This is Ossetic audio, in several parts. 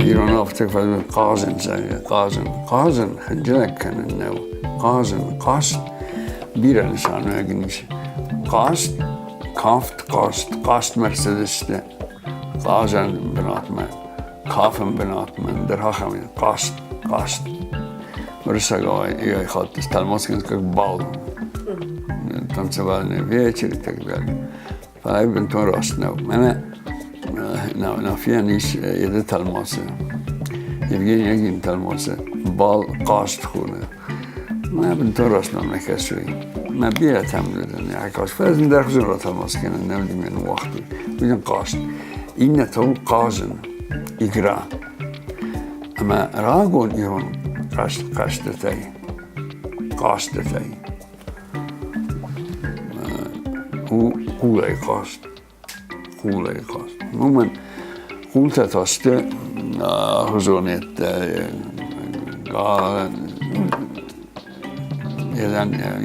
Ирон афтӕ хъазын, зӕгъгӕ, хъазын. Хъазын хынджылӕг кӕнын нӕу. Хъазын, хъазт бирӕ нысануӕг ын ис. Хъазт, кафт, хъазт, хъазтмӕ рцыдысты хъазӕн бынатмӕ, кафӕн бынатмӕ, ӕндӕр ахӕм хъазт, хъазт. Уырыссагау ӕй хатт тӕлмац как бал, танцевальный вечер и так далее. Фӕлӕ бынтон раст нӕу. Мӕнӕ Нафийӕн ис йӕ тӕлмацы, Евгений Онегин тӕлмацы бал хъазт хоны. Мӕ бынтон раст нӕм нӕ кӕсы. Мӕ бирӕтӕм ӕркаст, фӕлӕ ӕндӕр хуызӕн ратӕлмац кӕнын нӕ уыди мӕ ныууагътой. Уый хъазт. Иннӕтӕ у хъазын, игра. Ӕмӕ рагон ирон хъӕзтытӕй, хъазтытӕй у хъулӕй хъазт. Хъулӕй хъазт. Уымӕн хъултӕ та сты хуызонеттӕ,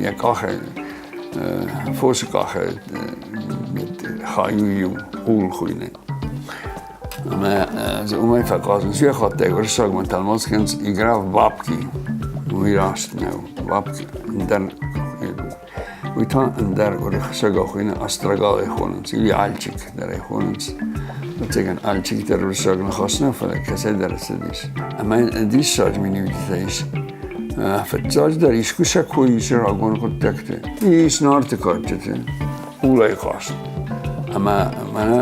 йӕ къахӕй, фосы къахӕй хай у иу хъул хуыйны. Ӕмӕ дзы уымӕй фӕхъазынц. Йӕ хаттӕй уырыссагмӕ тӕлмац кӕнынц игра в бабки. Уый раст нӕу. Бабки ӕндӕр уый та ӕндӕр уырыссагау хуыйны астрагалӕй хонынц или альчик дӕр ӕй хонынц. Ӕвӕццӕгӕн, альчик дӕр уырыссаг ныхас нӕ, фӕлӕ кӕцӕйдӕр ӕрцыдис. Ӕмӕ диссаджы миниуджытӕ ис. Фыццаджыдӕр искуы сӕ кой ис рагон хъуыддӕгты. Ис Нарты кадджыты. Хъулӕй хъазт. Ӕмӕ мӕнӕ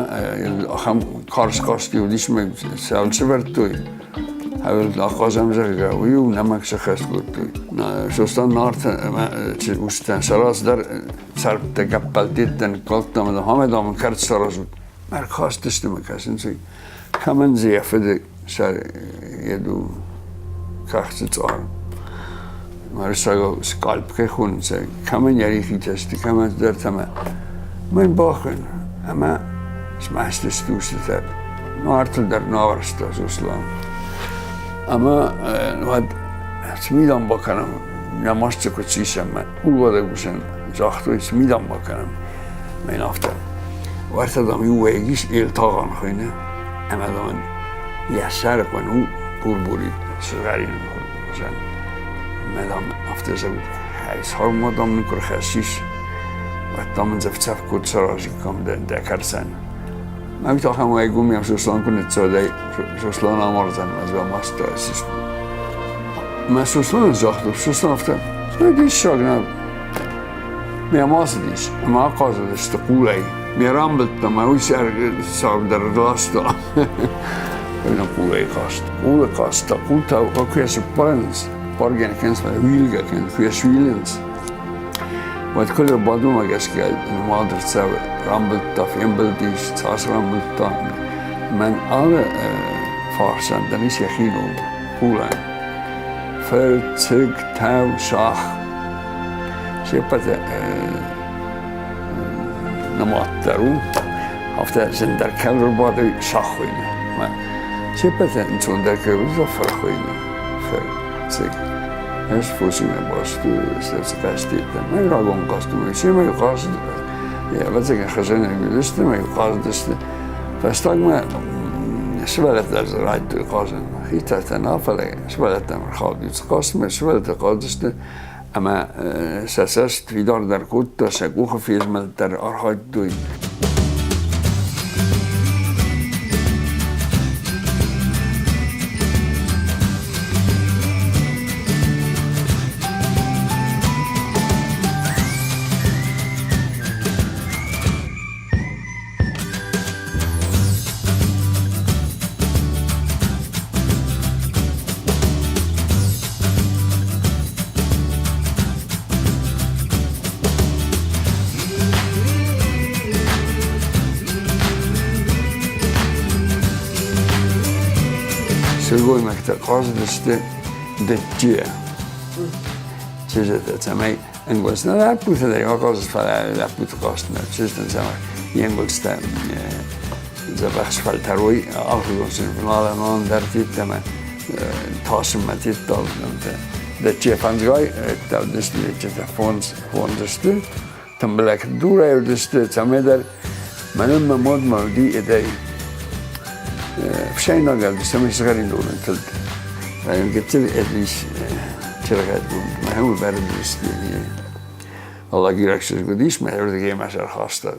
ахӕм карз хъазт-иу уыдис, ӕмӕ сӕ сӕвӕрдтой. Ахъазӕм, зӕгъгӕ, уый-иу нӕмӕг сӕххӕст кодтой. Сослан Нарты ӕмӕ устытӕн сӕ раз дӕр цӕрмттӕ гӕппӕлтӕ ныккалдта ӕмӕ ахӕм дам кӕрц саразут. Ӕркастысты мӕ кӕсынц, кӕмӕн дзы йӕ фыды сӕр йед у кӕхцы цъар. Уырыссагау скальп кӕй хонынц, кӕмӕн йӕ рихитӕ сты, кӕмӕн цыдӕртӕ ӕмӕ мӕн бахуын ӕмӕ смӕсты сты устытӕ. Нартыл дӕр нӕ Сослан. Ӕмӕ уӕд цы ми дам бакӕнӕм, нӕ маст дзы куыд сисӕм, мӕ къулбадӕг усӕн загътой, цы ми дам бакӕнӕм, мӕн афтӕ. Уӕртӕ дам иу уӕйыг ис, Елтагъан хуыйны, ӕмӕ дам йӕ сӕры хъуын у бур-бурид сызгъӕрин хуызӕн. Мӕ дам афтӕ зӕгъут, сӕумӕ дам нын куы рхӕссис, уӕд дам ын дзӕф-цӕф код саразиккам дӕ кӕрцӕн. Мӕ ахӕм уӕйыг уым Сослан куы ныццӕудай, Сослан амардзӕн мӕ зӕгъ маст райсис. Мӕ Сослан загъта, Сослан афтӕ, диссаг нӕ Ме ма цыдис ӕмӕ ахъазыдысты хъулӕй. Ме рамбылдта мӕ уый сӕр дӕр ласта. Хъулӕй хъазт. Хъулы хъазт та хъултӕ куы сыппарынц, баргӕ кӕнынц, уилгӕ кӕнынц, куы суилынц, уӕд куы ӕрбадумӕ гӕсгӕ нымад ӕрцӕуы. Рамбылдта, фембылдис, цас рамбылдта. Мӕн алы фарсӕн дӕр ис йӕхи ном хъулӕн. Фӕрцыг, тӕв, сах. Се ппӕты нымаддӕр у, афтӕ зындӕр кӕм ӕрбады, сах хуыйны. Се ппӕты ӕнцондӕр кӕй уыд, фыр хуыйны. Фыр, цыг. Ӕз фосимӕ баст сӕ хъазтытӕ. Мӕ рагон хъазт у. Семӕ хъазт, ӕвӕццӕгӕн, хызӕнӕг уыдысты, мӕ хъазыдысты. Фӕстагмӕ сывӕллӕттӕ дзы райдыдтой хъазын. Хистӕртӕ нал, фӕлӕ сывӕллӕттӕм ӕрхауди. Цы хъазтмӕ сывӕллӕттӕ хъазыдысты, ӕмӕ сӕ цӕст фидардӕр кодта, сӕ къухы фезмӕлд дӕр архайдтой. Сылгоймӕгтӕ хъазыдысты дӕттийӕ. Чызджытӕ, цӕмӕй ӕнгуылдзтӕ лӕппутӕ дӕр ахъазыд, фӕлӕ лӕппуты хъазт нӕ чызджытӕн цӕмӕй йе нгуылдзтӕ дзӕбӕх сфӕлтӕрой алыхуызон симфоналӕмон дӕр тедтӕмӕ тасынмӕ тедта. Дӕчче фӕндзгай ӕвдысты, дӕччетӕ фондз сты, тымбылӕг дурӕй уыдысты, цӕмӕйдӕр мӕнӕн мӕ модмӕ уыди эдӕй ӕфсӕйнаг ӕвдыст ӕмӕ сызгъӕрин дурын тылд. Гыццыл эдис чыргъӕдгонд, мӕ уый бӕрӕг Алагираг чызг уыдис, мӕ ӕрдыгӕй мӕ сӕрхаста.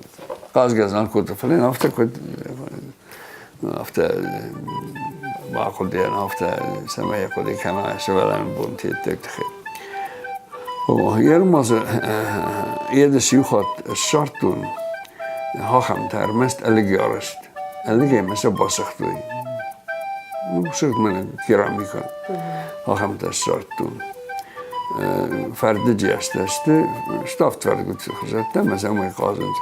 Хъазгӕ знаг кодта, фӕлӕ йын афтӕ куыд афтӕ бахъуыдыйӕн, афтӕ цӕмӕй хъуыды кӕна сывӕллӕны бонты йеддӕг тыххӕй. Ермазы едыс иу хатт ссардтон ахӕмтӕ, ӕрмӕст ӕлыгӕй арӕзт. Ӕлыгӕй мӕ сӕ басыгътой. Ну, сыгъд мӕнӕ керамикӕ. Ахӕмтӕ ссардтон. Фӕрдыджы азтӕ сты, ставд фӕрдгуыты хуызӕттӕ ӕмӕ сӕ уымӕй хъазынц.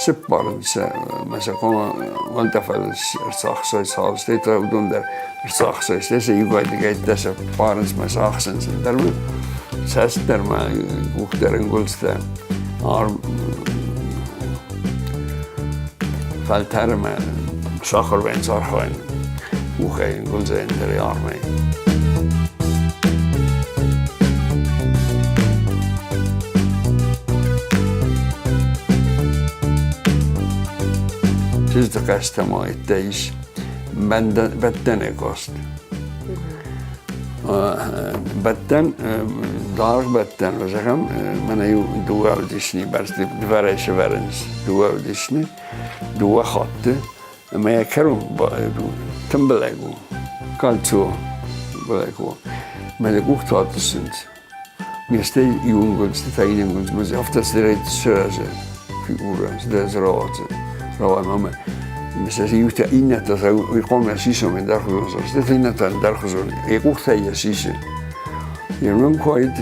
Сыппарынц сӕ ӕмӕ сӕ хъуамӕ уӕлдӕфӕн ӕрцахсой цал, стӕй та уыдон дӕр ӕрцахсой, стӕй сӕ иугай-дыгӕйттӕ сӕ ппарынц мӕ сӕ ахсынц. Ӕндӕр ма цӕст дӕр ма къух дӕр ӕнгуылдзтӕ арм фӕлтӕры мӕ сахуыр вӕййынц архайын къухӕй ӕнгуылдзӕй ӕндӕр армӕй. Чызджы хъазтӕ ма йедтӕ ис бӕттӕны хъазт. Бӕттӕн, даргъ бӕттӕн, зӕгъӕм, мӕнӕ иу дыууӕ ӕвдисни бӕрц дывӕрӕй сӕвӕрынц дыууӕ ӕвдисни, дыууӕ хатты, ӕмӕ йӕ кӕрон тымбылӕг у, кольцо былӕг у. Мӕ къухты атъыссынц. Ме стӕй иу ӕнгуылдзты та иннӕ ӕнгуылдзмӕ афтӕ цыдӕр сырӕзы фигурӕ, цыдӕр дзы рауадзы. Рауадзы ӕмӕ сӕ иутӕ иннӕтӕ та уый хъуамӕ сисой ӕндӕрхуызон, стӕй иннӕтӕ ӕндӕрхуызон. Йӕ къухтӕй йӕ сисы. Йе мӕм куы уаид,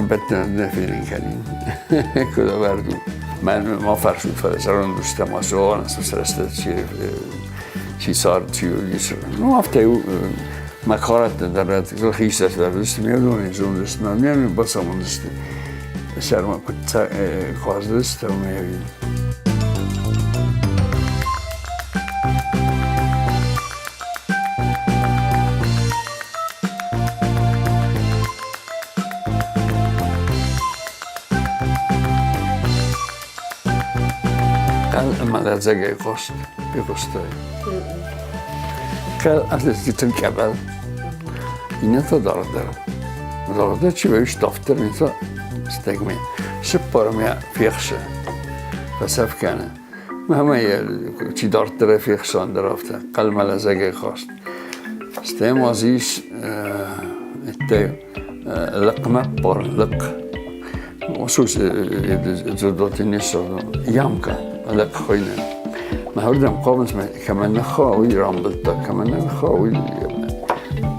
бӕттӕн нӕ фенын кӕнин. Куыд ӕвӕрд у. Мӕн ма фӕрсут, фӕлӕ зӕронд устӕ ма зоны, цы рӕстӕг чи цард, чи уыдис. Ну, афтӕ у мӕ карӕттӕ дӕр хистӕртӕ дӕр уыдысты, ме рдоны зондысты, ме бацамондысты. Сӕрмӕ куыд хъаздысты, ӕмӕ Ӕмӕ лӕдзӕгӕй хъуыст, фехъуыстай. Кӕл къӕбӕл, иннӕтӕ дарддӕр. Дарддӕр чи вӕййы ставддӕр, иннӕтӕ стӕгмӕ. Сыппармӕ фехсы, фӕцӕф кӕны. Мӕ йӕ чи дарддӕр фехсы, ӕндӕр афтӕ хъӕлмӕ лӕдзӕгӕй хаст. Стӕй ма дзы ис лыхъмӕ ппарын, лыхъ. Ямка, лыхъ хуыйны. Мӕ уырдӕм хъавынц, кӕмӕн ныххауа, уый рамбылдта, кӕмӕн нӕ ныххауа, уый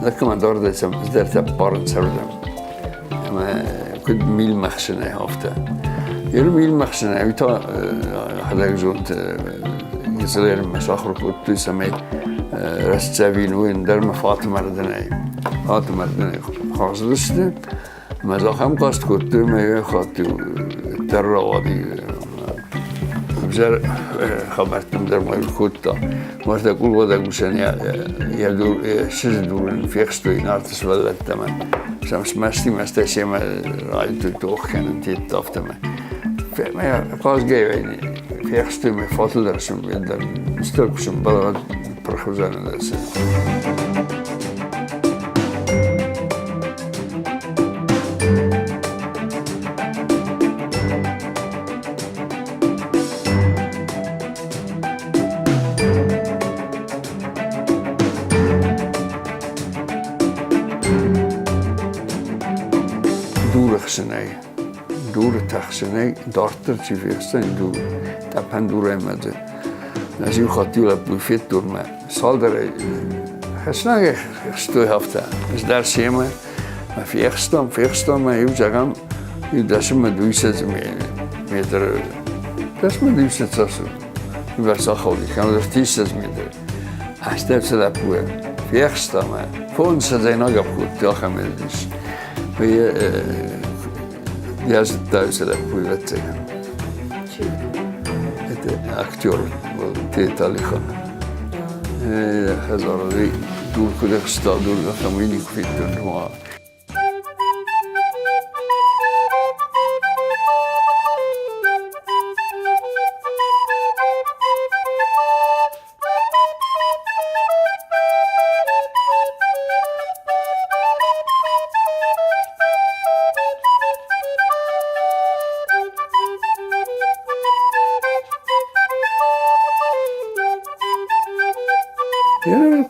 лыхъмӕ дардӕй цыдӕртӕ ппарынц уырдӕм. Ӕмӕ куыд милмӕхсынӕй афтӕ. Ир милмӕхсынӕй, уый та хӕдӕг зонд Гизелермӕ сахуыр кодтой, цӕмӕй рӕстдзӕвин уый ӕндӕр мӕ фатмӕрдынӕй. Фатмӕрдынӕй хъазыдысты. Мӕ ахӕм хъаст кодтой, мӕ иу хатт дӕр рауади ӕвзӕр хабӕрттӕм дӕр ма кодта. Мартӕ къулбадӕг усӕн йӕ чызджы дурын фехстой Нарты сывӕллӕттӕ мӕ сӕм смӕсти, мӕстӕй семӕ райдыдтой тох кӕнын, тедта афтӕмӕй. Хъазгӕ фехстой мӕ фатыл дӕр стыр куы сӕмбӕлӕд пырх уыдзӕн цы. Дуры хсынӕй, дуры тӕхсынӕй дарддӕр чи фехсдзӕн дур, тъӕпӕн дурӕй ма дзы. Ӕз иу хатт иу лӕппуйы федтон мӕ цалдӕрӕй хӕснагӕй хстой афтӕ. Ӕз дӕр семӕ фехстон, фехстон мӕ иу зӕгъӕм, иу дӕсмӕ дыууиссӕдз метры, дӕсмӕ дыууиссӕдз цас бӕрц ахауди, кӕмдӕр ӕртиссӕдз метры. Астӕу лӕппуйӕн фехста мӕ, фондзсӕдзӕй нагӕпп кодта, ахӕм ис. Я зыдта уыцы лӕппуйы, ӕвӕццӕгӕн. Это актер был Тет Алихан. Хӕдзары дур куыд ӕхста, дур ахӕм уый никуы федтон.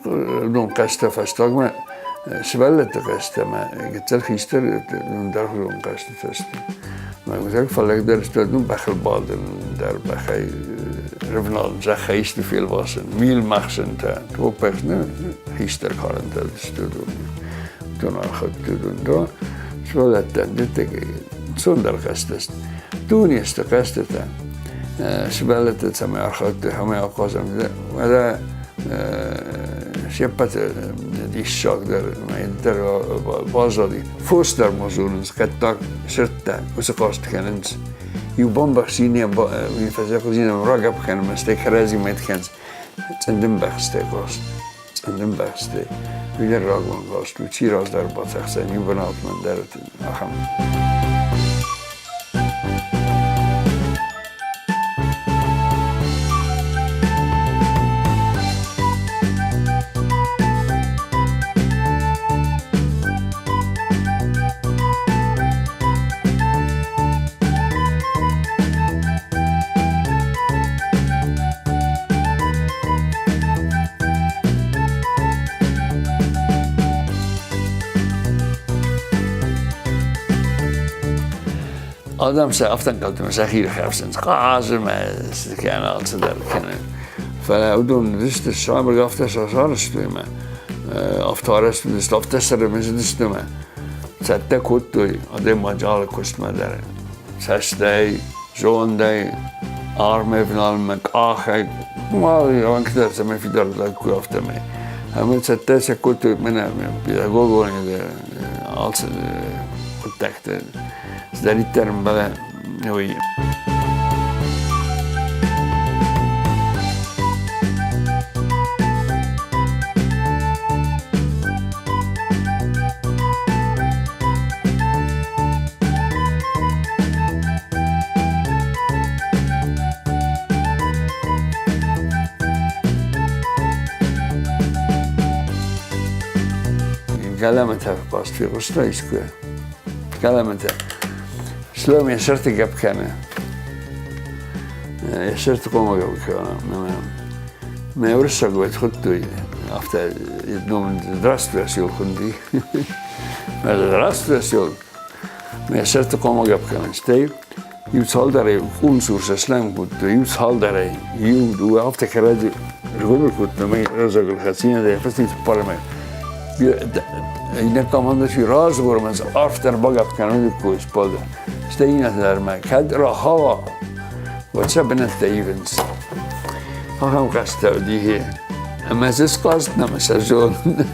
Дон хъӕстӕ фӕстагмӕ сывӕллӕтты хъӕстӕ мӕ гыццыл хистӕр ӕндӕрхуызон хъӕзтытӕ сты. Мӕ уыдзӕг фӕллагдӕр сты, ну, бӕхыл бадын дӕр, бӕхӕй рывналын, зӕххӕй исты фелвасын, милмӕхсынтӕ, топпӕхсыны хистӕр карӕнтӕ сты уыдон архайдтой уыдон. Сывӕллӕттӕн цондӕр хъӕзтӕ сты. Дуне сты хъӕзтытӕ. Сывӕллӕттӕ цӕмӕй архайдтой, цӕмӕй ахъазӕм. Уӕдӕ се ппӕты диссагдӕр дӕр баззади. Фос дӕр ма зонынц, хъӕддаг сырдтӕ уыцы хъазт кӕнынц. Иу бамбӕхсинӕ фӕзӕгъдзинӕ рагӕпп кӕнынмӕ, стӕй кӕрӕдзимӕ кӕнынц. Цъындымбӕхстӕй хъазт. Цъындымбӕхстӕй. Уый дӕр рагон хъазт у, чи раздӕр бацахсдзӕн иу бынатмӕ дӕр ахӕм. Адӕм сӕ афтӕ ӕнхъӕлдтой, сӕхи ирхӕфсынц, хъазы мӕ цы кӕны, алцыдӕр кӕны. Фӕлӕ уыдон уыдысты сабыр, афтӕ сӕ сарӕзтой мӕ, афтӕ арӕзт уыдысты, афтӕ сӕрымысыдысты мӕ. Цӕттӕ кодтой адӕймаджы алы куыстмӕ дӕр. Цӕстӕй, зондӕй, армӕй ӕвналынмӕ, къахӕй, уӕнгтӕ цӕмӕй фидар лӕггой, афтӕмӕй. Ӕмӕ цӕттӕ сӕ кодтой мӕнӕ педагогон алцы хъуыддӕгты цыдӕриддӕр ӕмбӕлы, уый. Галӕмӕтӕ хъазт фехъуыста искуы? Галӕмӕтӕ. Слом йӕ сӕрты гӕпп кӕны. Йӕ сӕрты хъуамӕ гӕпп кӕна. Мӕ уырыссаг уӕд хуыдтой, афтӕ ном «Здравствуй, осел» хуынди. «Здравствуй, осел». Мӕ сӕрты хъуамӕ гӕпп кӕнын. Стӕй иу цалдӕрӕй къумсур сослан кодтой, иу цалдӕрӕй, иу, дыууӕ афтӕ кӕрӕдзи сгуыбыр кодтой, мӕ разагыл хӕцинӕ дӕр фӕци цыппармӕ. Иннӕ командӕ чи разгъормӕ, арфдӕр багӕпп кӕнын кой спады. Стӕй иннӕтӕ дӕр мӕ кӕд рахауа, уӕд сӕ бынӕттӕ ивынц. Ахӕм хъазтӕ уыди. Ӕмӕ дзы схъазт нӕма сӕ зонын.